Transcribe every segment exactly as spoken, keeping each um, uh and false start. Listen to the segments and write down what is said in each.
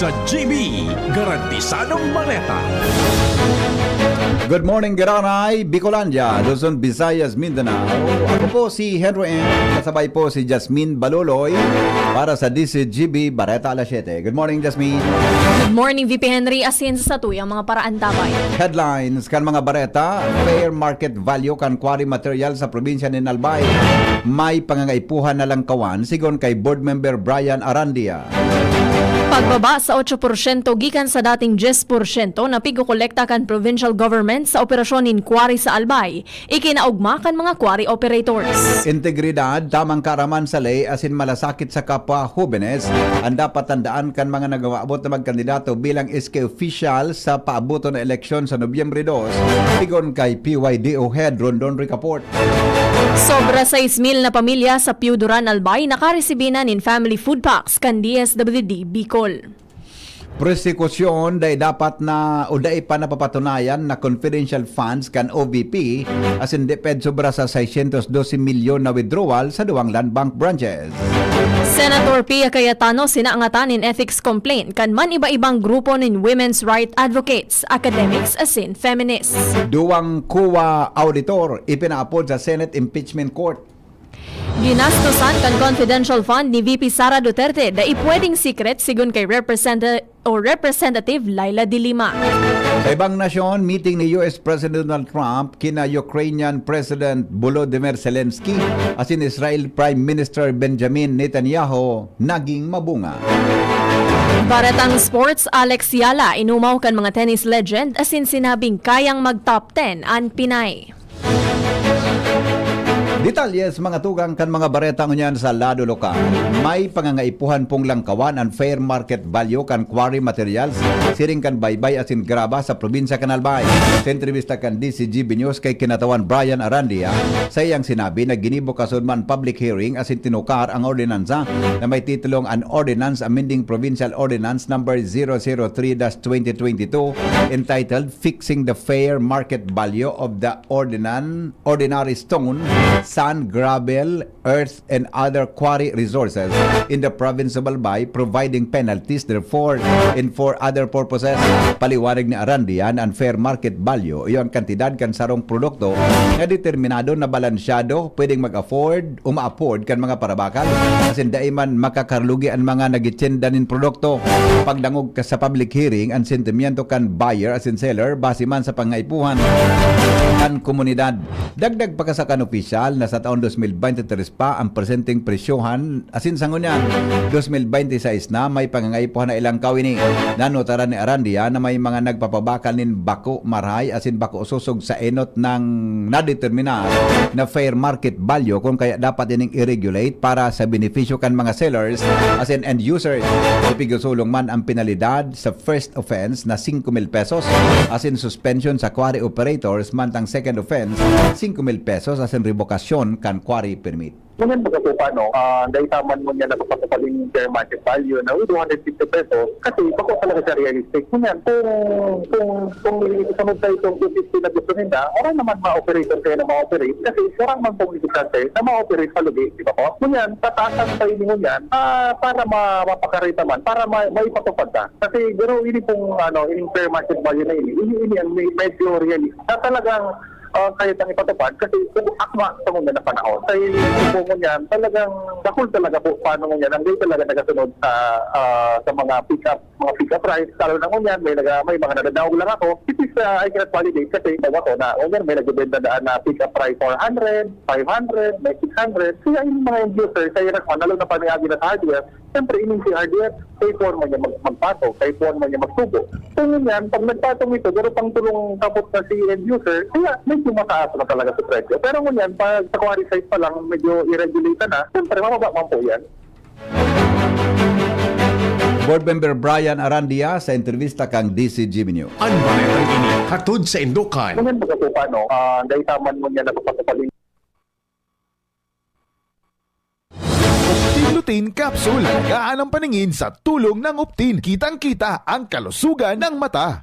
Sa G B, garantisadong bareta. Good morning, Gararay, Bicolandia, Luzon, Visayas, Mindanao. Ako po si Henry M. Kasabay po si Jasmine Baloloy para sa D C G B Bareta Alas Siyete. Good morning, Jasmine. Good morning, V P Henry. Asin sa satuyang mga paraantabay. Headlines kan mga bareta: fair market value kan quarry material sa probinsya nin Albay may pangangaipuhan na lang kawan, sigon kay Board Member Brian Arandia. Pagbaba sa otso porsyento gikan sa dating diyes porsyento na pigkokolekta kan provincial government sa operasyon nin quarry sa Albay, ikinaugma kan mga quarry operators. Integridad, tamang kaaraman sa ley asin malasakit sa kapwa hobenes an dapat tandaan kan mga nag-aabot na magkandidato bilang S K official sa paaboton na eleksyon sa Nobyembre dos, sigon kay P Y D O Head Rondon Ricaport. Sobra sais mil na pamilya sa Piuduran, Albay nakaresibi na nin family food packs kan D S W D Bicol. Prosekusyon, dai dapat na o dai pa napapatunayan na confidential funds kan O V P asin DepEd sobra sa seiscientos doce milyon na withdrawal sa duwang land bank branches. Senator Pia Cayetano sinangatan nin ethics complaint kan man-iba-ibang grupo nin women's right advocates, academics asin feminists. Duwang COA auditor ipinaapod sa Senate Impeachment Court. Ginastosan kan confidential fund ni V P Sara Duterte dai pwedeng secret, sigon kay Representative o Representative Laila de Lima. Sa ibang nasyon, meeting ni U S President Donald Trump kina Ukrainian President Volodymyr Zelensky asin Israel Prime Minister Benjamin Netanyahu naging mabunga. Baretang sports, Alex Yala inumaw kan mga tennis legend asin sinabing kayang mag-top ten an Pinay. Detalye sa mga tugang kan mga bareta ngunyan sa lado lokal. May pangangaipuhan pong langkawan an fair market value kan quarry materials, siring kan baybay asin graba sa probinsya kan Albay. Sa entrevista kan D C G B News kay Kinatawan Brian Arandia, saiyang sinabi na ginibo kasuodma an public hearing asin tinukar ang ordinansa na may titulong an Ordinance Amending Provincial Ordinance Number zero zero three dash twenty twenty-two, entitled Fixing the Fair Market Value of the Ordinan-, Ordinary Stone, Sand, Gravel, Earth, and Other Quarry Resources in the Province of Albay, Providing Penalties Therefor and for Other Purposes. Paliwanag ni Arandia na an fair market value, iyo an kantidad kan sarong produkto na determinado na balansyado, pwedeng mag-afford o ma-afford kan mga parabakal, asin dai man makakarlugi an mga nagitsinda nin produkto. Pagdangog ka sa public hearing, an sentimiento kan buyer asin seller base man sa pangaipuhan kan komunidad. Dagdag pa kasa kan opisyal na sa taon dos mil bente tres pa ang presenteng presyohan, asin sa ngunyan, dos mil bente seis na, may pangangaipuhan na ilangkaw ini. Nanutaran ni Arandia na may mga nagpapabakal nin bako marahay asin bako sosog sa enot nang nadeterminar na fair market value, kun kaya dapat ining i-regulate para sa benepisyo kan mga sellers asin end users. Ipigsusulong man ang penalidad sa first offense na singko mil pesos, asin suspension sa quarry operators mantang second offense, singko mil pesos, asin rebokasyon kan quarry permit. Ngunyan baga po paano, ah, dai ta man ngunyan napapatupaling fair market value na two hundred fifty pesos kasi bako talaga siya realistic. Ngunyan, kung, kung, kung isunod sa itong two fifty na gusto ninda, wala naman ma-operate ang kaya na ma-operate kasi wala man pong negosyante na ma-operate palugi, di ba po? Ngunyan, tataasan pa ini ngunyan, ah, para ma-, mapakarita man, para ma-, maipatupad na. Kasi garo ini pong, ano, ining fair market value na ini, ini, ini ang may medyo realistic na talagang ah, kaya tang ipatupad kasi kung akma sa mga na panahon. Sa po ngunyan, talagang dakul talaga po paano ngunyan, ang di talaga nagasunod sa, ah, sa mga pick-up, mga pick-up rice. Lalo na ngunyan, may, naga, may mga nadadaog lang ako. It is, ah, I cannot validate kasi ito ako na ngunyan may nagbebenta daan na pick-up rice four hundred, five hundred, may six hundred. Kaya yung mga end user, kaya na, lalo na pamiagi na sa hardware, siyempre, ining si hardware, kay forma niya mag-, magpatong, kay forma niya magsubo. Kung yan, pag nagpatong ito, pero pang tulong tapos na si end user, kaya medyo mataas na talaga sa presyo. Pero ngunyan, pag sa quarry site pa lang, medyo i-regulate na, siyempre, mababa man po yan. Board Member Brian Arandia sa entrevista kang D C G B News. An baretang ini hatod sa Indokan. Ngunyan, baga po paano, ah, dahil taman mo niya napapatupaling Optin Lutein Capsule. Alagaan ang paningin sa tulong ng Optin. Kitang-kita ang kalusugan ng mata.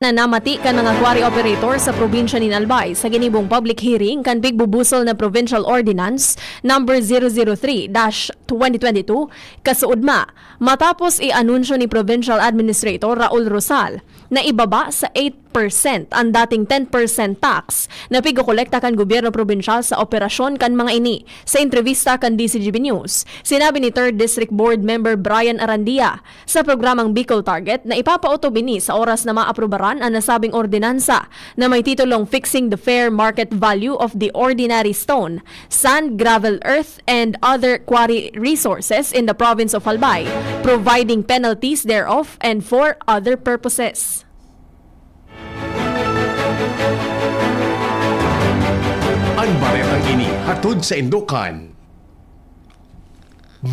na namati kan mga quarry operator sa probinsya nin Albay sa ginibong public hearing kan pigbubusol na Provincial Ordinance Number zero zero three dash twenty twenty-two, kasuodma, matapos i-anunsyo ni Provincial Administrator Raul Rosal na ibaba sa eight percent an dating ten percent tax na pigkokolekta kan gobyerno probinsyal sa operasyon kan mga ini. Sa entrebista kan D C G B News, sinabi ni Third District Board Member Brian Arandia sa programang Bicol Target na ipapautob ini sa oras na maaprubaran an nasabing ordinansa na may titulong Fixing the Fair Market Value of the Ordinary Stone, Sand, Gravel, Earth, and Other Quarry Resources in the Province of Albay, Providing Penalties Thereof, and for Other Purposes. An baretang ini hatod saindo kan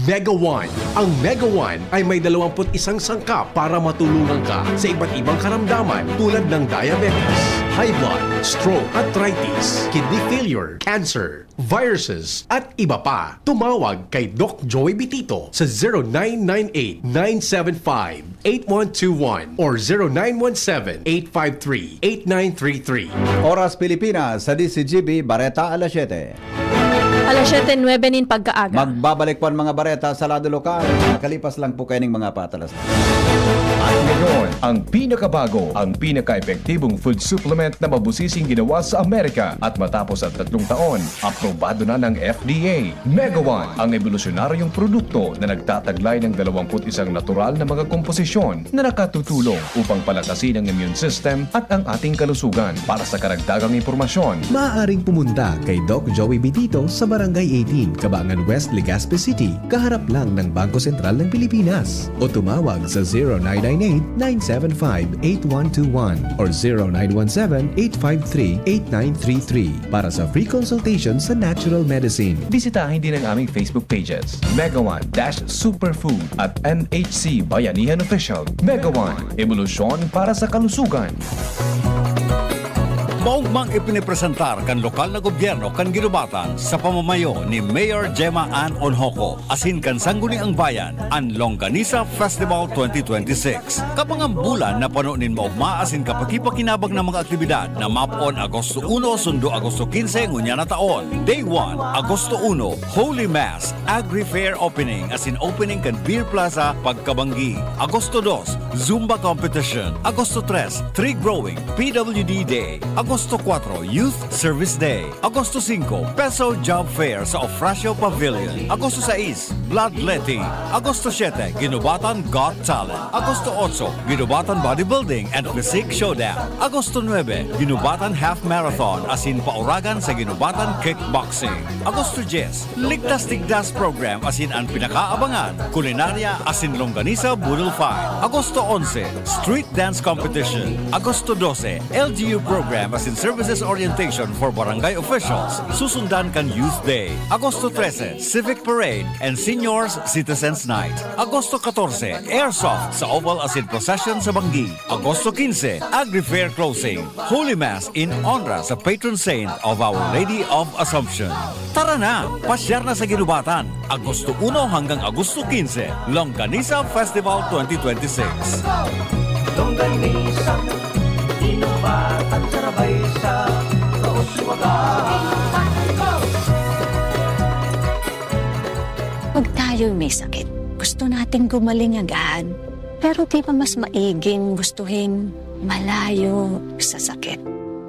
Mega One. Ang Mega One ay may dalawampu't isang sangkap para matulungan ka sa iba't ibang karamdaman, tulad ng diabetes, high blood, stroke, arthritis, kidney failure, cancer, viruses, at iba pa. Tumawag kay Doc Joey Bitito sa zero nine nine eight, nine seven five, eight one two one or zero nine one seven, eight five three, eight nine three three. Oras Pilipinas sa D C G B, Bareta alas siyete. Alas siyete nuebe nin pagkaaga. Magbabalik po ang mga bareta sa lado lokal. Makalipas lang po kayo ng mga patalas. At ngayon, ang pinakabago, ang pinaka-epektibong food supplement na mabusising ginawa sa Amerika. At matapos ang tatlong taon, aprobado na ng F D A. Mega One, ang ebolusyonaryong produkto na nagtataglay ng dalawampu't isang natural na mga komposisyon na nakatutulong upang palakasin ang immune system at ang ating kalusugan. Para sa karagdagang impormasyon, maaaring pumunta kay Doc Joey Bitito sa Barangay eighteen, Kabangan West, Legazpi City, kaharap lang ng Bangko Sentral ng Pilipinas. O tumawag sa zero nine nine eight, nine seven five, eight one two one or zero nine one seven, eight five three, eight nine three three para sa free consultation sa natural medicine. Bisitahin din ang aming Facebook pages, Mega One dash Superfood at M H C Bayanihan Official. Mega One, ebolusyon para sa kalusugan. Maugmang ipinipresentar kan lokal na gobyerno kan Guinobatan sa pamamayo ni Mayor Gemma Ann Onhoco asin kan Sangguniang Bayan an Longganisa Festival twenty twenty-six. Kabangang bulan na pano nin maogma asin kapaki-pakinabang na mga aktibidad na mapoon Agosto uno sundo Agosto quince ngunyan na taon. Day one, Agosto uno, Holy Mass, Agri Fair Opening asin opening kan Beer Plaza pagkabanggi. Agosto dos, Zumba Competition. Agosto tres, Tree Growing, P W D Day. Agosto kuwatro, Youth Service Day. Agosto singko, Peso Job Fair sa Ofracio Pavilion. Agosto sais, Bloodletting. Agosto siyete, Guinobatan Got Talent. Agosto otso, Guinobatan Bodybuilding and Physique Showdown. Agosto nuebe, Guinobatan Half Marathon asin pauragan sa Guinobatan Kickboxing. Agosto dyes, Ligtas Tigdas Program asin an pinakaabangan, kulinarya asin longganisa boodle fight. Agosto onse, Street Dance Competition. Agosto dose, L G U Program asin Services Orientation for Barangay Officials. Susundan kan Youth Day. Agosto trese, Civic Parade and Seniors Citizens Night. Agosto katorse, Airsoft sa Oval asin Procession sa Banggi. Agosto quince, Agri Fair Closing. Holy Mass in honra sa patron saint of Our Lady of Assumption. Tara na! Pasyar na sa Guinobatan! Agosto uno hanggang Agosto quince, Longganisa Festival twenty twenty-six. Longganisa, Guinobatan, sarabay sa kauswagan. Pag tayo'y may sakit, gusto nating gumaling agad. Pero di ba mas maiging gustuhin malayo sa sakit?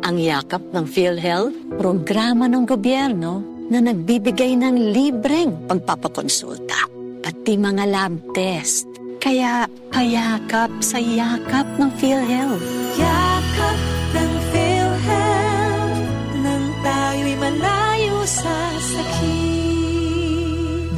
Ang Yakap ng PhilHealth, programa ng gobyerno na nagbibigay ng libreng pagpapakonsulta, pati mga lab test. Kaya payakap sa yakap ng PhilHealth. Yakap ng PhilHealth, nang tayo'y malayo sa sakit.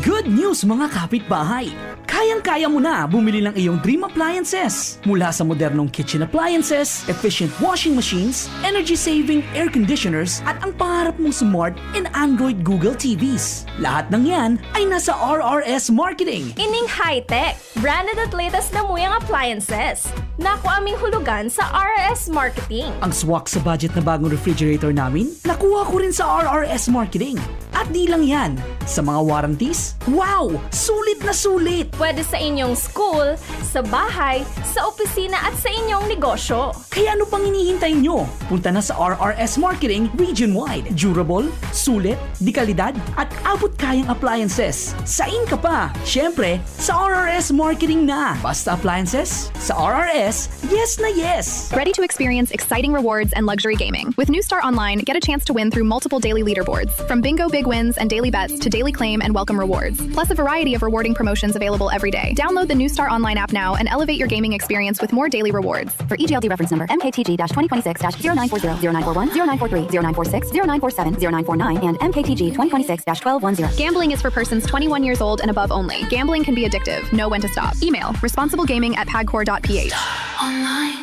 Good news, mga kapitbahay! Kayang-kaya mo na bumili ng iyong dream appliances. Mula sa modernong kitchen appliances, efficient washing machines, energy-saving air conditioners, at ang pangarap mong smart and Android Google T Vs. Lahat ng yan ay nasa R R S Marketing. Ining high-tech, branded at latest na muyang appliances. Naku aming hulugan sa R R S Marketing. Ang swak sa budget na bagong refrigerator namin, nakuha ko rin sa R R S Marketing. At Di lang yan, sa mga warranties, wow! Sulit na sulit! Pwede sa inyong school, sa bahay, sa opisina at sa inyong negosyo. Kaya ano pang hinihintay nyo? Punta na sa R R S Marketing region-wide. Durable, sulit, dekalidad, at abot kayang appliances. Sain ka pa? Siyempre, sa R R S Marketing na. Basta appliances, sa R R S, yes na yes! Ready to experience exciting rewards and luxury gaming? With New Star Online, get a chance to win through multiple daily leaderboards, from bingo big wins and daily bets to daily claim and welcome rewards, plus a variety of rewarding promotions available every day. Download the New Star Online app now and elevate your gaming experience with more daily rewards. For E G L D reference number M K T G twenty twenty-six dash zero nine four zero, zero nine four one, zero nine four three, zero nine four six, zero nine four seven, zero nine four nine, and M K T G twenty twenty-six dash twelve one zero. Gambling is for persons twenty-one years old and above only. Gambling can be addictive. Know when to stop. Email responsiblegaming at pagcor.ph.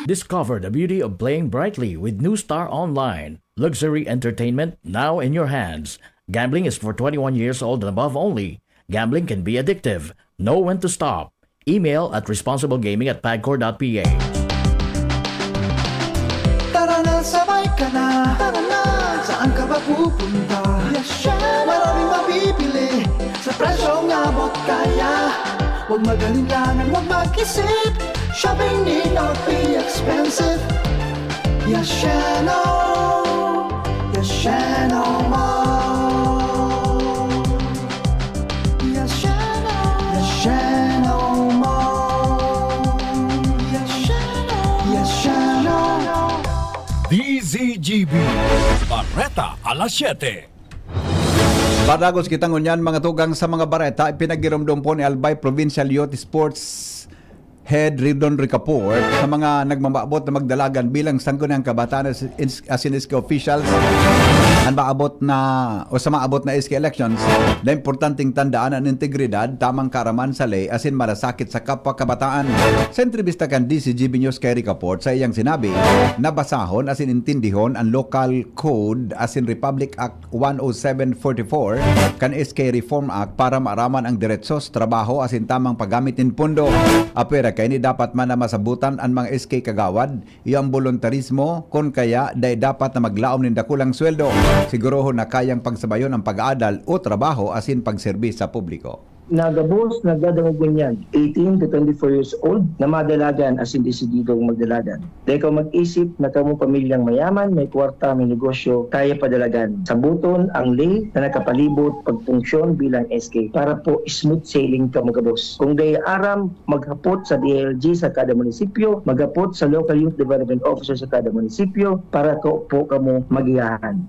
Discover the beauty of playing brightly with New Star Online. Luxury entertainment now in your hands. Gambling is for twenty-one years old and above only. Gambling can be addictive. Know when to stop. Email at responsiblegaming at pagcor.ph. Tara na, sabay ka na. Tara na, saan ka ba pupunta? Maraming mabibili sa presyong abot kaya. Huwag mag-alinlangan, huwag mag-isip. Shopping need not be expensive. Yasheno, Yasheno Mall. Yasheno, Yasheno Mall. Yasheno, Yasheno. D Z G B, Bareta alas siyete. Padagos kita ngunyan, mga tugang, sa mga bareta. Ipinagiromdom po ni Albay Provincial Youth Sports Head Ridon Ricaport sa mga nagmamaabot na magdalagan bilang Sangguniang Kabataan as- ins- asin S K officials. An maabot na o sa maabot na S K elections, na importanteng tandaan an integridad, tamang kaaraman sa ley asin malasakit sa kapwa kabataan. Sa entrevista kan D Z G B News kay Ricaport, sa iyang sinabi, nabasahon asin intindihon an Local Code asin Republic Act one oh seven forty-four kan S K Reform Act para maaraman ang deretsos, trabaho asin tamang paggamit nin pondo. Apwera kaini, dapat man na masabutan an mga S K kagawad, iyo ang boluntarismo, kun kaya dai dapat na maglaom nin dakulang sweldo. Sigurohon na kayang pagsabayon ang pag-aadal o trabaho asin pagserbi sa publiko. Nagabos, nagdadangog ngunyan, eighteen to twenty-four years old, na madalagan asin desididong magdalagan. Dai kamo mag-isip na kamo pamilyang mayaman, may kwarta, may negosyo, kaya padalagan. Sabuton ang ley na nakapalibot pagpunksyon bilang S K para po smooth sailing kamo gabos. Kung dai aram, maghapot sa D I L G sa kada munisipyo, maghapot sa Local Youth Development Officer sa kada munisipyo para ko po kamo magiyahan.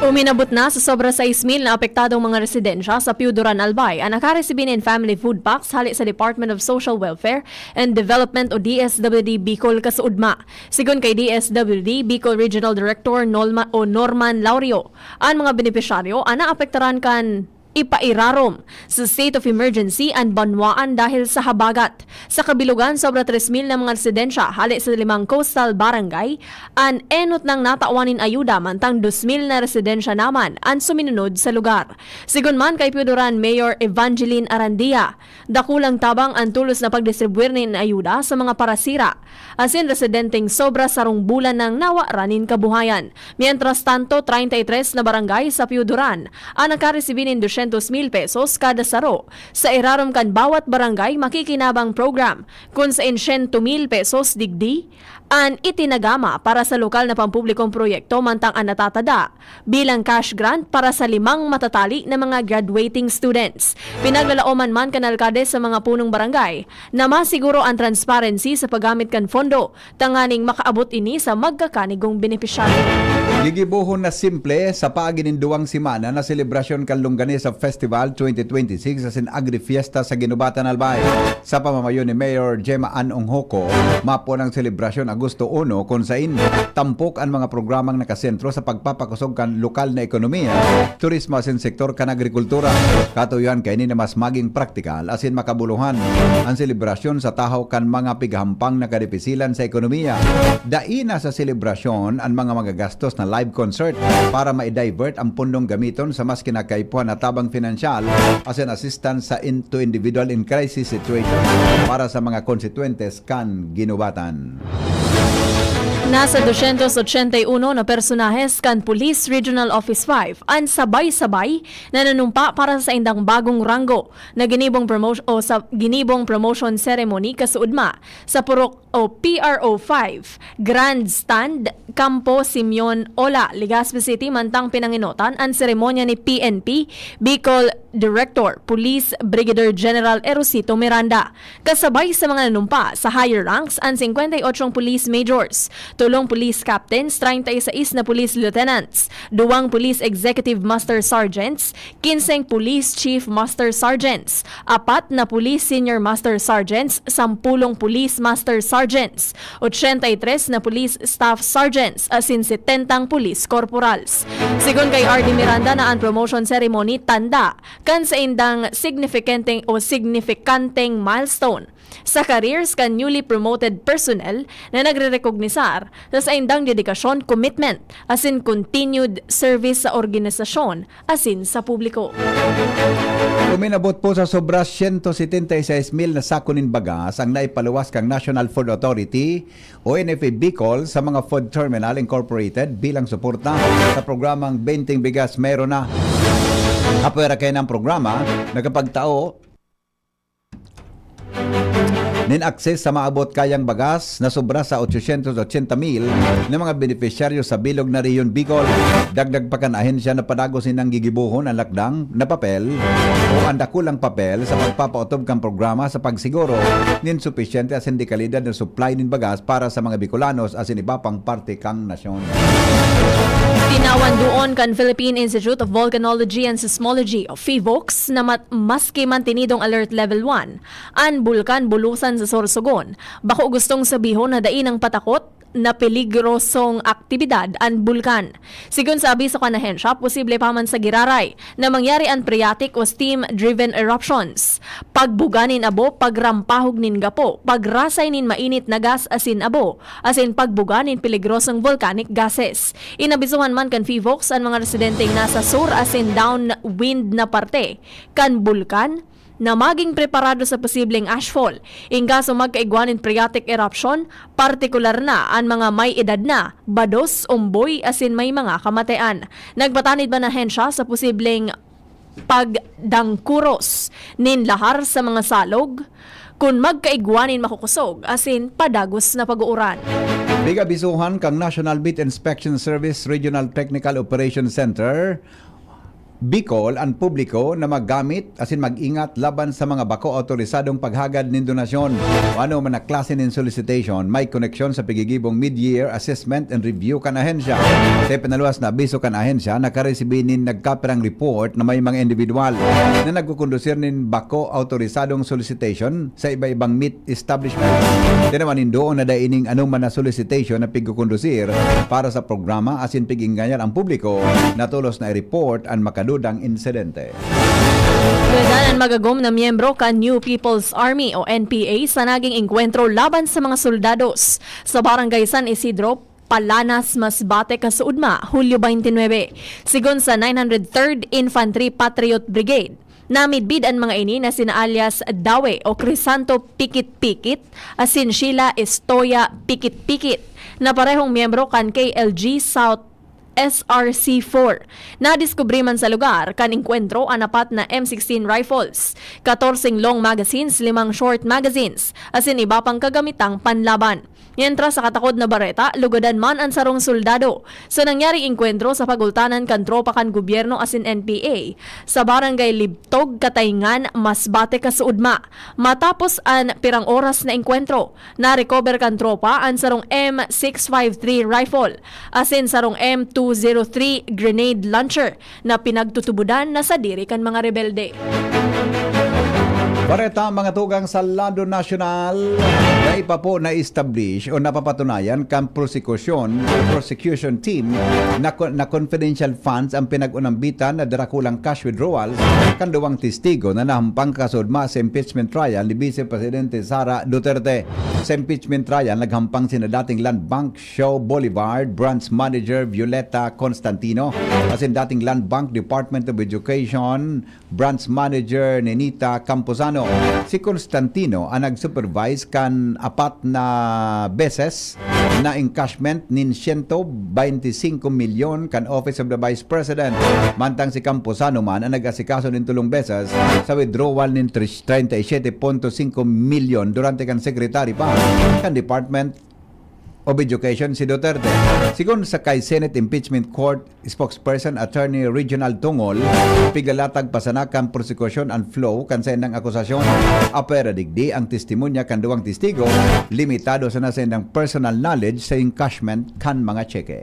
Uminabot na sa sobra sais mil na apektadong mga residensya sa Pio Duran, Albay an nakaresibi nin family food packs hale sa Department of Social Welfare and Development o D S W D Bicol kasuodma. Sigon kay D S W D Bicol Regional Director Nolma o Norman Laurio, an mga benepisyaryo an naapektaran kan ipairarom sa state of emergency an banwaan dahil sa habagat. Sa kabilogan, sobra tres mil na mga residensya hale sa limang coastal barangay an enot nang natawan nin ayuda, mantang dos mil na residensya naman an suminunod sa lugar. Sigon man kay Pio Duran Mayor Evangeline Arandia, dakulang tabang an tulos na pagdistribuir nin ayuda sa mga parasira asin residenteng sobra sarong bulan nang nawaran nin kabuhayan. Mientras tanto, treinta y tres na barangay sa Pio Duran an nakaresibi nin dosyentos mil pesos kada saro sa irarom kan Bawat Barangay Makikinabang Program, kun saen siyento mil pesos digdi an itinagama para sa lokal na pampublikong proyekto, mantang an natatada bilang cash grant para sa limang matatali na mga graduating students. Pinaglalaoman man kan alkalde sa mga punong barangay na masiguro an transparency sa paggamit kan pondo tanganing makaabot ini sa magkakanigong benepisyaryo. Gigibohon na simple sa paagi nin duwang semana na selebrasyon kan Longganisa Festival twenty twenty-six asin Agri-Fiesta sa Guinobatan, Albay. Sa pamamayo ni Mayor Gemma Ann Onghoco, mapoon ang selebrasyon Agosto uno, kun sain tampok an mga programang nakasentro sa pagpapakosog kan lokal na ekonomiya, turismo asin sektor kan agrikultura. Katuyohan kaini na mas maging praktikal asin makabuluhan an selebrasyon sa tahaw kan mga pigahampang na kadipisilan sa ekonomiya. Dai na sa selebrasyon an mga magagastos na live concert para ma-divert ang pundong gamiton sa mas kinakaipuhan na tabang finansyal asin assistance sa in, to individual in crisis situation para sa mga konstituentes kan Guinobatan. Nasa dosyentos ochenta y uno na personahes kan Police Regional Office five an sabay-sabay na nanumpa para sa indang bagong ranggo na ginibong promo-, o sa ginibong promotion ceremony kasuodma sa Purok o P R O five Grandstand, Campo Simeon Ola, Legazpi City, mantang pinangenotan an seremonya ni P N P Bicol Director Police Brigadier General Erosito Miranda. Kasabay sa mga nanumpa sa higher ranks an singkwenta y otso police majors, tolong police captains, treinta y seis na police lieutenants, duwang police executive master sergeants, kinseng police chief master sergeants, apat na police senior master sergeants, sampulong police master sergeants, ochenta y tres na police staff sergeants, asin setentang police corporals. Sigon kay R D Miranda na an promotion ceremony tanda kan saindang signifikanteng o signifikanteng milestone sa careers kan newly promoted personnel na nagrerekognisar sa saindang dedikasyon, commitment, asin continued service sa organisasyon asin sa publiko. Uminabot po sa sobra siyento setenta y seis mil na sako nin bagas ang naipaluwas kan National Food Authority o N F A Bicol sa mga Food Terminal Incorporated bilang suporta sa programang Benteng Bigas Meron Na. Apwera kaya ng programa, nakapagtao nin access sa maabot kayang bagas na sobra sa ochocientos ochenta mil na mga benepisyaryo sa bilog na Rehiyon Bicol. Dagdag pa kan ahensya na padagos ninang gigibohon an lakdang na papel o an dakulang papel sa pagpapaotob kan programa sa pagsiguro nin supisyente asin dekalidad na supply nin bagas para sa mga Bicolanos asin iba pang parte kan nasyon. Tinawan duon kan Philippine Institute of Volcanology and Seismology o PHIVOLCS na mat- maski mantenidong Alert Level one an Bulkan Bulusan sa Sorsogon, bako gustong sabihon na dai nang patakot na peligrosong aktibidad an bulkan. Sigon sa abiso kan ahensya, posible pa man sa giraray na mangyari an phreatic o steam-driven eruptions, pagbuga nin abo, pagrampahog nin gapo, pagrasay nin mainit na gas asin abo, asin pagbuga nin peligrosong volcanic gases. Inabisuhan man kan PHIVOLCS an mga residenteng nasa sur asin downwind na parte kan bulkan na maging preparado sa posibleng ashfall in kaso magkaigwa nin phreatic eruption, partikular na an mga may edad na, bados, umboy, asin may mga kamatayan. Nagpatanid man an ahensya sa posibleng pagdangkuros nin lahar sa mga salog kun magkaigwa nin makukusog asin padagos na pag-uuran. Pig-abisohan kan National Meat Inspection Service Regional Technical Operations Center, Bicol, an publiko na maggamit asin mag-ingat laban sa mga bako awtorisadong paghagad nin donasyon o anoman na klase nin solicitation may koneksyon sa pigigibong mid-year assessment and review kan ahensya. Sa ipinaluwas na abiso kan ahensya, nakaresibi nin nagkapirang report na may mga individual na nagkukondusir nin bako awtorisadong solicitation sa iba-ibang meat establishment. Tinawan nin duon na dai ning anoman na solicitation na pigkukondusir para sa programa asin pig-engañar ang publiko na tolos na i-report an makadudang insidente. Gadan an magagom na miyembro kan New People's Army o N P A sa naging engkwentro laban sa mga soldados sa Barangay San Isidro, Palanas, Masbate, kasuodma, Hulyo twenty-nine. Sigon sa nine hundred third Infantry Patriot Brigade, namidbid an mga ini na sina alias Dawe o Crisanto Pikit-Pikit asin Sheila Estoya Pikit-Pikit na parehong miyembro kan K L G South S R C four. Nadiskubre man sa lugar kan engkwentro an apat na M sixteen rifles, katorseng long magazines, limang short magazines, asin iba pang kagamitang panlaban. Mientras sa katakod na bareta, lugadan man an sarong soldado sa nangyaring engkwentro sa pagultanan kan tropa kan gobyerno asin N P A sa Barangay Libtog, Katayngan, Masbate, kasuodma. Matapos an pirang oras na engkwentro, narecover kan tropa an sarong M six five three rifle asin sarong M two zero three grenade launcher na pinagtutubodan na sadiri kan mga rebelde. Bareta, mga tugang sa lado nasyonal, na ipapo na-establish o napapatunayan kan prosekusyon, prosecution team na, na confidential funds ang pinag-unambitan na drakulang cash withdrawals kan duwang testigo na nahampang kasuodma sa impeachment trial ni Vice Presidente Sara Duterte. Sa impeachment trial, naghampang sina dating Land Bank Show Boulevard Branch Manager Violeta Constantino asin dating Land Bank Department of Education Branch Manager Nenita Camposano. Si Constantino ang nag-supervise kan apat na beses na encashment nin siyento baynte singko milyon kan Office of the Vice President, mantang si Camposano man ang nag-asikaso nin tolong beses sa withdrawal nin tres-, treinta y siete punto singko milyon durante kan sekretary pa kan Department of Education si Duterte. Sigon sa kay Senate Impeachment Court spokesperson Attorney Reginald Tungol, piglalatag pa sana kan prosekusyon an flow kan saindang akusasyon. Apwera digdi, ang testimonya kan duwang testigo, limitado sana saindang personal knowledge sa encashment kan mga tseke.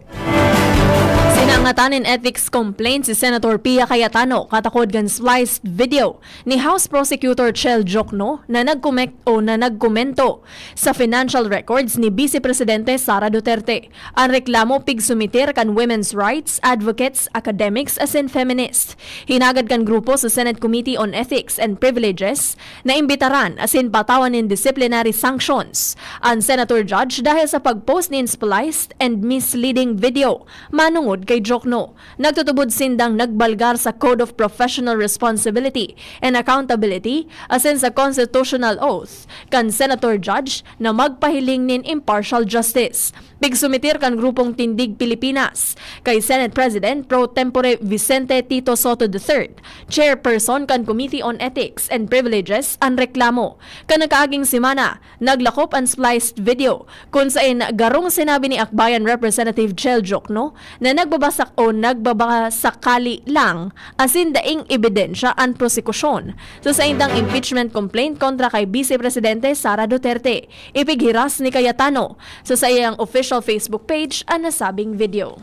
Sinangatan nin ethics complaint si Senator Pia Cayetano katakod kan spliced video ni House Prosecutor Chel Diokno na nagkomek-, o na nagkomento sa financial records ni Vice Presidente Sara Duterte. An reklamo pigsumitir kan women's rights advocates, academics asin feminist. Hinagad kan grupo sa Senate Committee on Ethics and Privileges na imbitaran asin patawan nin disciplinary sanctions an senator judge dahil sa pag-post nin spliced and misleading video manongod kay Diokno. Nagtutubod sindang nagbalgar sa Code of Professional Responsibility and Accountability asin sa constitutional oath kan senator judge na magpahiling nin impartial justice. Pigsumitir kan Grupong Tindig Pilipinas kay Senate President pro tempore Vicente Tito Sotto the third, chairperson kan Committee on Ethics and Privileges, an reklamo. Kan nakaaging semana, naglakop an spliced video kun saen garong sinabi ni Akbayan Representative Chel Diokno na nagbabasak o nagbabasakali lang asin daing ebidensya an prosekusyon sa saindang impeachment complaint kontra kay Vice Presidente Sara Duterte. Ipighiras ni Cayetano sa saiyang official Facebook page an nasabing video.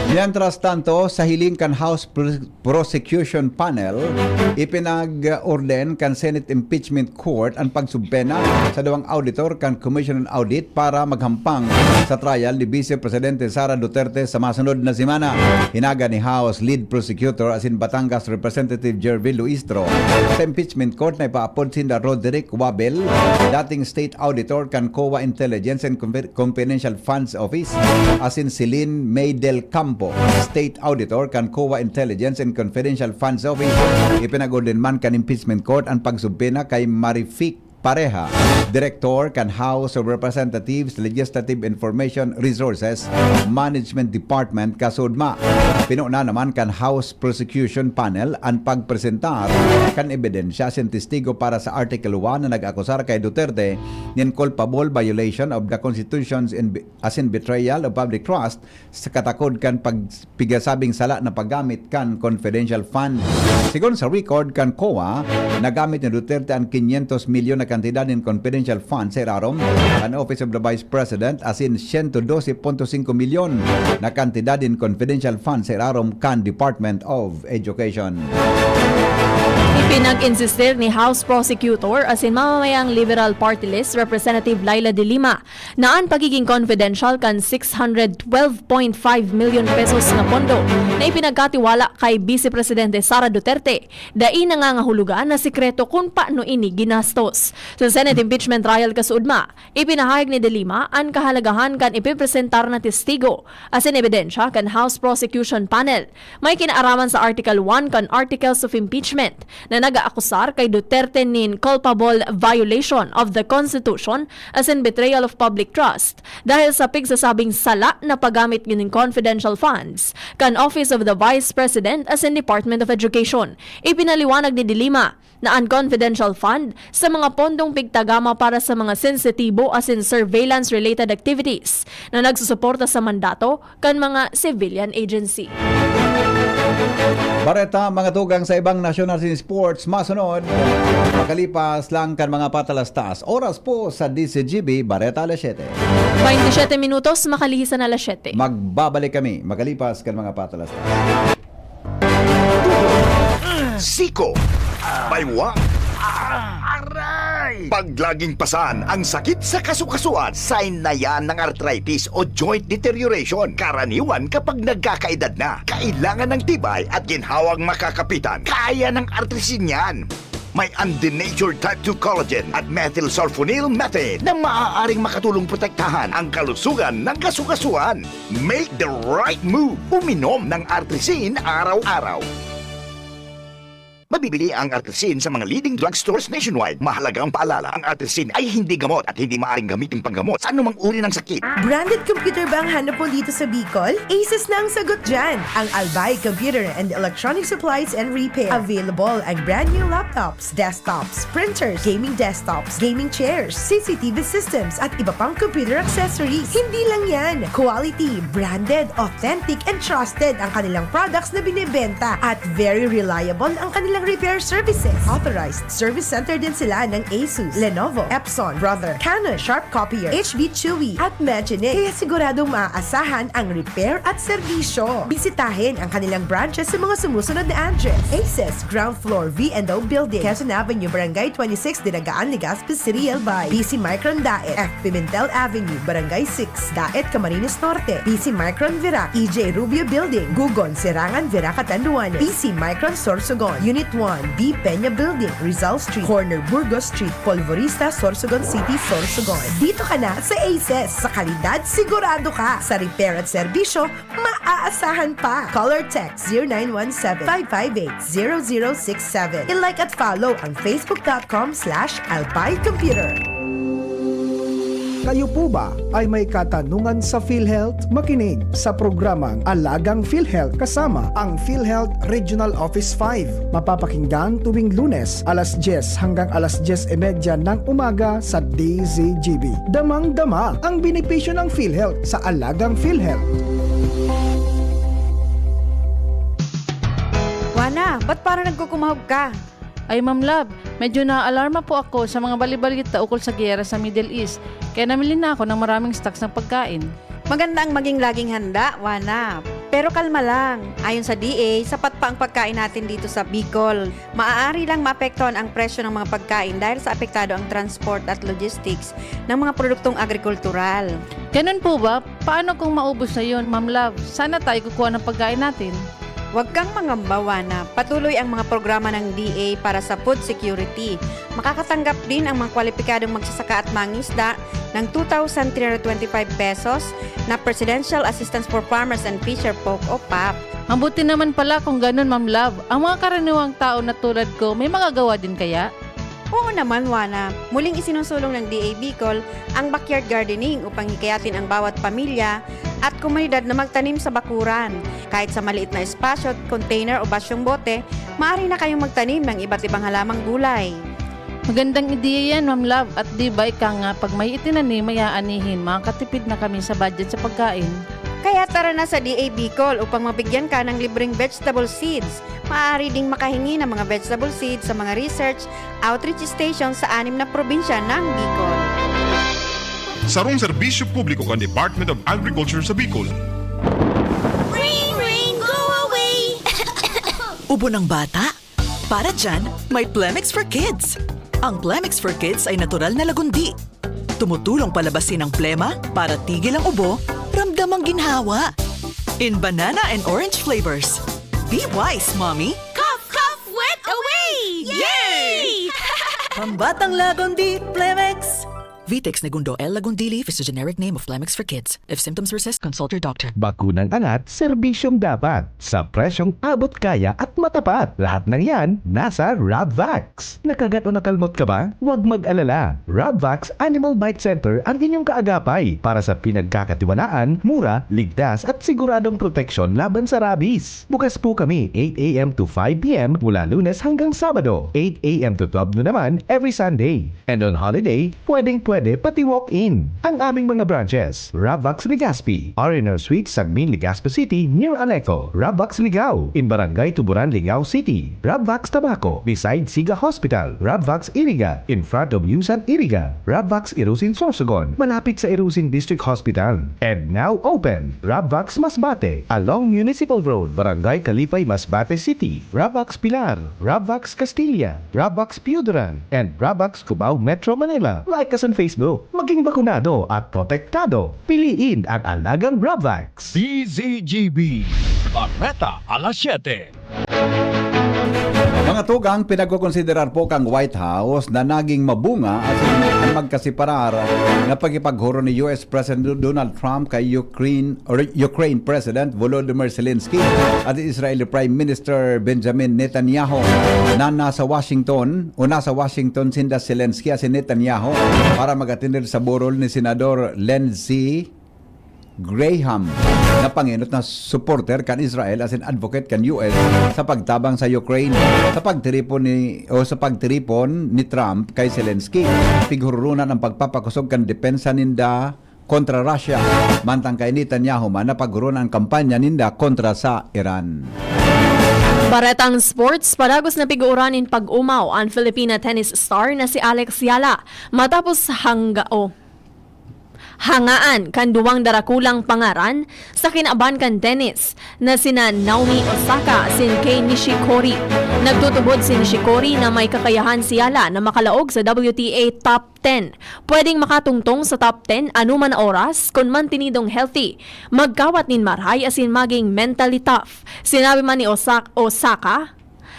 Mientras tanto, sa hiling kan House Pro- Prosecution Panel, ipinag-orden kan Senate Impeachment Court an pagsubpena sa duwang auditor kan Commission on Audit para maghampang sa trial ni Vice Presidente Sara Duterte sa masunod na semana. Hinaga ni House Lead Prosecutor asin Batangas Representative Jervil Luistro sa impeachment court na ipaapod sinda Roderick Wabel, dating State Auditor kan COA Intelligence and Confi- Confidential Funds Office, asin si Lynn May Del Campo, State Auditor kan COA Intelligence and Confidential Funds Office. Ipinag-orden man kan Impeachment Court an pagsubpena kay Marific Pareja, Direktor kan House of Representatives Legislative Information Resources Management Department, KASUDMA. Pinuna naman kan House Prosecution Panel an pagpresentar kan ebidensya asin testigo para sa Article one na nag-akusar kay Duterte nin culpable violation of the Constitution's in asin betrayal of public trust sa katakod kan pag-, pigasabing sala na paggamit kan confidential fund. Sigon sa record kan COA, nagamit ni Duterte an quinientos milyon na kantidad nin confidential fund sa irarom kan Office of the Vice President asin siyento dose punto singko milyon na kantidad nin confidential fund sa irarom kan Department of Education. Ipinag-insistir ni House Prosecutor asin mamamayang Liberal Party List Representative Leila de Lima na an pagiging confidential kan six hundred twelve point five million pesos na pondo na ipinagkatiwala kay Vice Presidente Sara Duterte dai nangangahulugan na sikreto kun paano ini ginastos. Sa Senate impeachment trial kasuodma, ipinahayag ni De Lima an kahalagahan kan ipipresentar na testigo asin ebidensya kan House Prosecution Panel. May kinaaraman sa Article one kan Articles of Impeachment na nag-aakusar kay Duterte nin culpable violation of the Constitution asin betrayal of public trust dahil sa pigsasabing sala na paggamit nin confidential funds kan Office of the Vice President asin Department of Education. Ipinaliwanag ni De Lima na an confidential fund sa mga pondong pigtagama para sa mga sensitibo asin surveillance-related activities na nagsusuporta sa mandato kan mga civilian agency. Bareta, mga tugang sa ibang nasyon asin sports, masunod. Makalipas lang kan mga patalastas. Oras po sa D Z G B, Bareta alas siyete. Baynte siyete minutos, makalihisan alas siyete. Magbabalik kami makalipas kan mga patalastas. Siko, Baywa, Aray! Pag laging pasan ang sakit sa kasukasuan, sign na yan ng arthritis o joint deterioration. Karaniwan kapag nagkakaedad na, kailangan ng tibay at ginhawang makakapitan. Kaya ng artrisin yan. May undenatured type two collagen at methylsulfonyl methane na maaaring makatulong protektahan ang kalusugan ng kasukasuan. Make the right move. Uminom ng Artrisin araw-araw. Mabibili ang Artesin sa mga leading drugstores nationwide. Mahalagang paalala, ang Artesin ay hindi gamot at hindi maaaring gamitin panggamot sa anumang uri ng sakit. Branded computer ba ang hanap mo dito sa Bicol? Asus na ang sagot dyan! Ang Albay Computer and Electronic Supplies and Repair. Available ang brand new laptops, desktops, printers, gaming desktops, gaming chairs, C C T V systems, at iba pang computer accessories. Hindi lang yan! Quality, branded, authentic, and trusted ang kanilang products na binebenta at very reliable ang kanilang repair services. Authorized service center din sila ng Asus, Lenovo, Epson, Brother, Canon, Sharp Copier, H B Chewy, at Magine. Kaya siguradong maaasahan ang repair at serbisyo. Bisitahin ang kanilang branches sa mga sumusunod na address: Aces, ground floor, V and O Building, Quezon Avenue, Barangay twenty-six, Dinagaan, Legazpi City, Albay. P C Micron Daet, F Pimentel Avenue, Barangay six, Daet, Camarines Norte. P C Micron Virac, E J Rubio Building, Gugon, Serangan, Virac, Catanduanes. P C Micron Sorsogon, Unit one, B Peña Building, Rizal Street, corner Burgos Street, Polvorista, Sorsogon City, Sorsogon. Dito ka na sa Aces. Sa kalidad, sigurado ka. Sa repair at serbisyo, maaasahan pa. Call or text zero nine one seven, five five eight, zero zero six seven. I-like at follow ang facebook dot com slash albay computer. Kayo po ba ay may katanungan sa PhilHealth? Makinig sa programang Alagang PhilHealth kasama ang PhilHealth Regional Office five. Mapapakinggan tuwing Lunes, alas dyes hanggang alas dyes y media ng umaga sa D Z G B. Damang-dama ang benepisyo ng PhilHealth sa Alagang PhilHealth. Juana, ba't parang nagkukumahog ka? Ay, Ma'am Love, medyo naaalarma po ako sa mga bali-balita ukol sa giyera sa Middle East, kaya namili na ako ng maraming stocks ng pagkain. Maganda ang maging laging handa, Juana. Pero kalma lang. Ayon sa D A, sapat pa ang pagkain natin dito sa Bicol. Maaari lang maapektuhan ang presyo ng mga pagkain dahil sa apektado ang transport at logistics ng mga produktong agrikultural. Ganun po ba? Paano kung maubos na yun, Ma'am Love? Saan na tayo kukuha ng pagkain natin? Huwag kang mangamba, Juana. Patuloy ang mga programa ng D A para sa food security. Makakatanggap din ang mga kwalipikadong magsasaka at mangingisda ng two thousand three hundred twenty-five pesos na Presidential Assistance for Farmers and Fisher Folk o pap. Mabuti naman pala kung ganun, Ma'am Love. Ang mga karaniwang tao na tulad ko, may magagawa din kaya? Oo naman, Juana. Muling isinusulong ng D A Bicol ang backyard gardening upang hikayatin ang bawat pamilya at komunidad na magtanim sa bakuran. Kahit sa maliit na espasyo, container o basyong bote, maaari na kayong magtanim ng iba't ibang halamang gulay. Magandang ideya yan, Ma'am Love. At di ba ika nga, pag may itinanim, may aanihin, makakatipid na kami sa budget sa pagkain. Kaya tara na sa D A Bicol upang mabigyan ka ng libreng vegetable seeds. Maaari ding makahingi ng mga vegetable seeds sa mga research outreach station sa anim na probinsya ng Bicol. Sarong serbisyo publiko kan Department of Agriculture sa Bicol. Rain, rain, go away! Ubo ng bata? Para dyan, may Plemex for Kids. Ang Plemex for Kids ay natural na lagundi. Tumutulong palabasin ang plema para tigil ang ubo, ramdam ang ginhawa. In banana and orange flavors. Be wise, Mommy! Cough, cough, wet away! Yay! Pambatang Lagundi, Plemex! Vitex Negundo L. Lagundili is the generic name of Plemex for Kids. If symptoms persist, consult your doctor. Bakunang angat, serbisyong dapat, sa presyong abot kaya at matapat. Lahat ng yan, nasa Rabvax. Nakagat o nakalmot ka ba? Huwag mag-alala. Rabvax Animal Bite Center ang inyong kaagapay para sa pinagkakatiwalaan, mura, ligtas at siguradong proteksyon laban sa rabies. Bukas po kami eight a m to five p m mula Lunes hanggang Sabado, eight a m to twelve noon naman every Sunday. And on holiday, pwedeng-pwede pati walk-in. Ang aming mga branches, Rabvax Legazpi, R and R Suite, Sagmin, Legazpi City, near Aleco, Rabvax Ligao, in Barangay Tuburan, Ligao City, Rabvax Tabaco, beside Siga Hospital, Rabvax Iriga, in front of Yusan Iriga, Rabvax Irusin Sorsogon, malapit sa Irusin District Hospital, and now open, Rabvax Masbate, along Municipal Road, Barangay Kalipay, Masbate City, Rabvax Pilar, Rabvax Castilla, Rabvax Piuduran, and Rabvax Cubao, Metro Manila. Like us on Facebook. Maging bakunado at protektado. Piliin ang alagang Rabvax. D Z G B, Bareta alas siyete. Mga tugang, pinagkokonsiderar po kan White House na naging mabunga asin an magkasiparar na pakikipaghuron ni U S President Donald Trump kay Ukraine, or Ukraine President Volodymyr Zelensky at Israeli Prime Minister Benjamin Netanyahu na nasa Washington, o nasa Washington sinda Zelensky asin Netanyahu para mag-atender sa burol ni Senador Lindsey Graham na pangenot na supporter kan Israel asin advocate kan U S sa pagtabang sa Ukraine. Sa pagtiripon ni, o sa pagtiripon ni Trump kay Zelensky, pighurunan ang pagpapakosog kan depensa ninda kontra Russia, mantang kay Netanyahu man na paghurunan ang kampanya ninda kontra sa Iran. Baretang sports, padagos na pig-uuran nin pag-umaw an Filipina tennis star na si Alex Yala matapos hangga o hangaan kan duwang darakulang pangaran sa kinaban kan tennis na sina Naomi Osaka asin Kei Nishikori. Nagtutubod si Nishikori na may kakayahan si Yala na makalaog sa W T A top ten. Pwedeng makatungtong sa top ten anoman na oras kun mantinidong healthy, magkawat nin marahay asin maging mentally tough. Sinabi man ni Osa- Osaka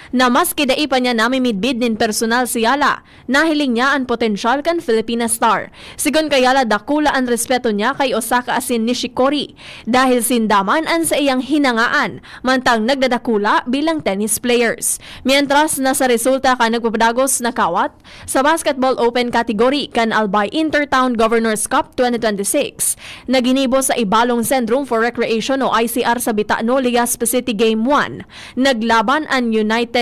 na maski dai pa niya namimidbid nin personal si Yala, nahiling niya an potensyal kan Filipina star. Sigon kay Yala, dakula an respeto niya kay Osaka asin Nishikori dahil sinda man an saiyang hinangaan, mantang nagdadakula bilang tennis players. Mientras na sa resulta kan nagpapadagos na kawat, sa Basketball Open category kan Albay Intertown Governors Cup twenty twenty-six, na ginibo sa Ibalong Sendrum for Recreation o I C R sa Bitano, Legazpi City, Game one, naglaban an United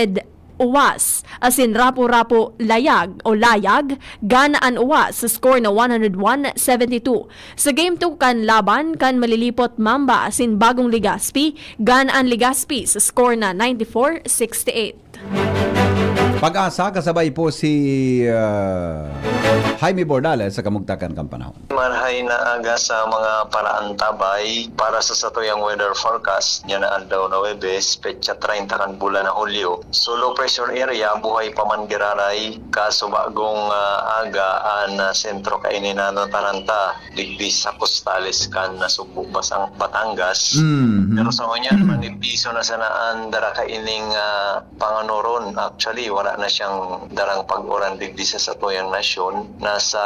Uwas asin Rapu-Rapu Layag o Layag, gana an Uwas sa score na one hundred one seventy-two. Sa Game two kan laban kan Malilipot Mamba asin Bagong Legazpi, gana an Legazpi sa score na ninety-four sixty-eight. Pag-asa, kasabay po si ah, Jaime Bordales sa kamugtakan kan panahon. Marahay na aga sa mga paraantabay para sa satuyang weather forecast niya na aldaw na Webes, petsa treinta kan bulan na Hulyo. So, low pressure area, buhay pa man giraray, kaso bagong ah, aga an ah, sentro kaini na nataranta digdi sa kostales kan Nasugbo, Basang, Batangas. Mhm. Pero sa ngunyan, manipiso na sana an dara kaining ah, panganoron. Actually, wala na siyang darang pag-uran digdi sa satuyang nasyon. Nasa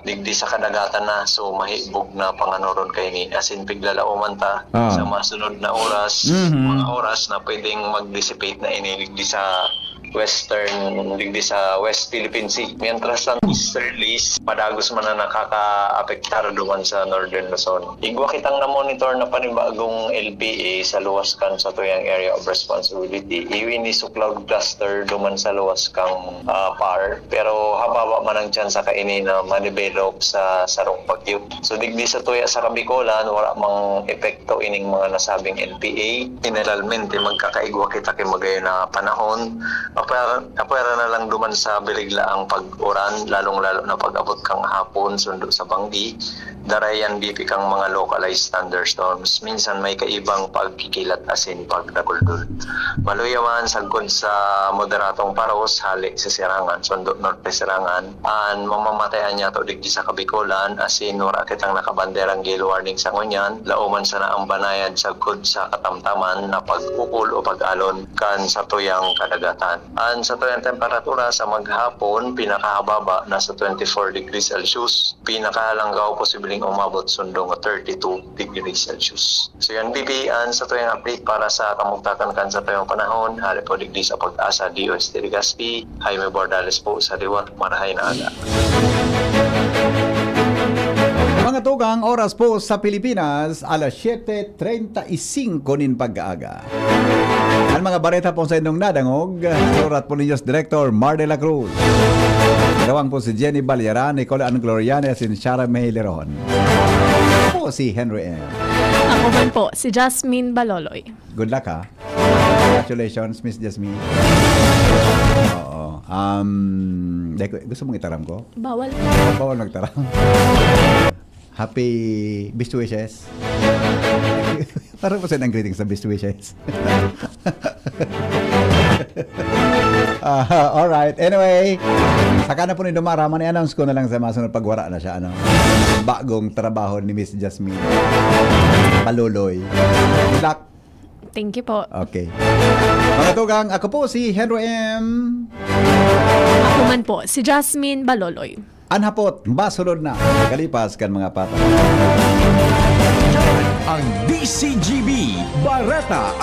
digdi sa kadagatan na, so mahibog na panganoron kaini. Asin piglalaoman ta Ah. sa masunod na oras, Mhm. mga oras na pwedeng mag-dissipate na ini digdi sa western, digdi sa West Philippine Sea. Mientras tanto, easterlies, padagos man na nakakaapektar duman sa Northern Luzon. Igwa kitang na-monitor na panibagong L P A sa luwas kan satuyang area of responsibility. Iyo ini so cloud cluster duman sa luwas kan ah, PAR, pero hababa man ang tsansa kaini na ma-develop sa sarong bagyo. So digdi sa tuya sa Kabikolan, wala mang epekto ining mga nasabing L P A. Generalmente, magkakaigwa kita ki magayon na panahon. Apwera, apwera na lang duman sa biriglaang pag-uran, lalong-lalo na pag-abot kan hapon, sundo sa banggi. Dara yan bibi kan mga localized thunderstorms. Minsan may kaibang pagkikilat asin pagdaguldol. Maluya man, sagkod sa moderatong paros, hali sa Sirangan, sundo norte Sirangan, an mamamatayan niyato digdi sa Kabikolan, asin wara kitang nakabanderang gale warning sa ngunyan, laoman sana ang banayad sagkod sa katamtaman na pag-ukol o pag-alon kan satuyang kadagatan. An satuyang temperatura sa maghapon, pinakahababa nasa twenty-four degrees Celsius, pinakalanggaw posibleng umabot sundong thirty-two degrees Celsius. So yan, bibi an satuyang update para sa kamugtakan kan satuyang panahon. Hali po digdi sa Pag-asa D O S T Legazpi, Jaime Bordales po sa liwat, marahay na aga. Mga tugang, oras po sa Pilipinas, alas siyete treinta y cinco nin pag-aaga. Ang mga bareta po sa inyong nadangog, surat po ninyo sa Director Mar de la Cruz. Gawang po si Jenny Balyara, Nicole Ann Gloriane, at si Shara May Leron. Ako po si Henry M. Ako man po, si Jasmine Baloloy. Good luck, ha. Congratulations, Miss Jasmine. Oo. Um, dahil ko- gusto mong itaram ko? Bawal. Bawal magtaram. Happy best wishes. Parang po ang greeting sa best wishes. Ah, alright. Anyway, saka na po ni Dumara, man i-announce ko na lang sa masunod pag wara na siya, ano. Bagong trabaho ni Miss Jasmine. Paluloy. Good luck. Thank you po. Okay. Mga tugang, ako po si Henry M. Ako man po, si Jasmine Baloloy. An hapot, masunod na. Kalipas kan mga patay. Ang D C G B, Bareta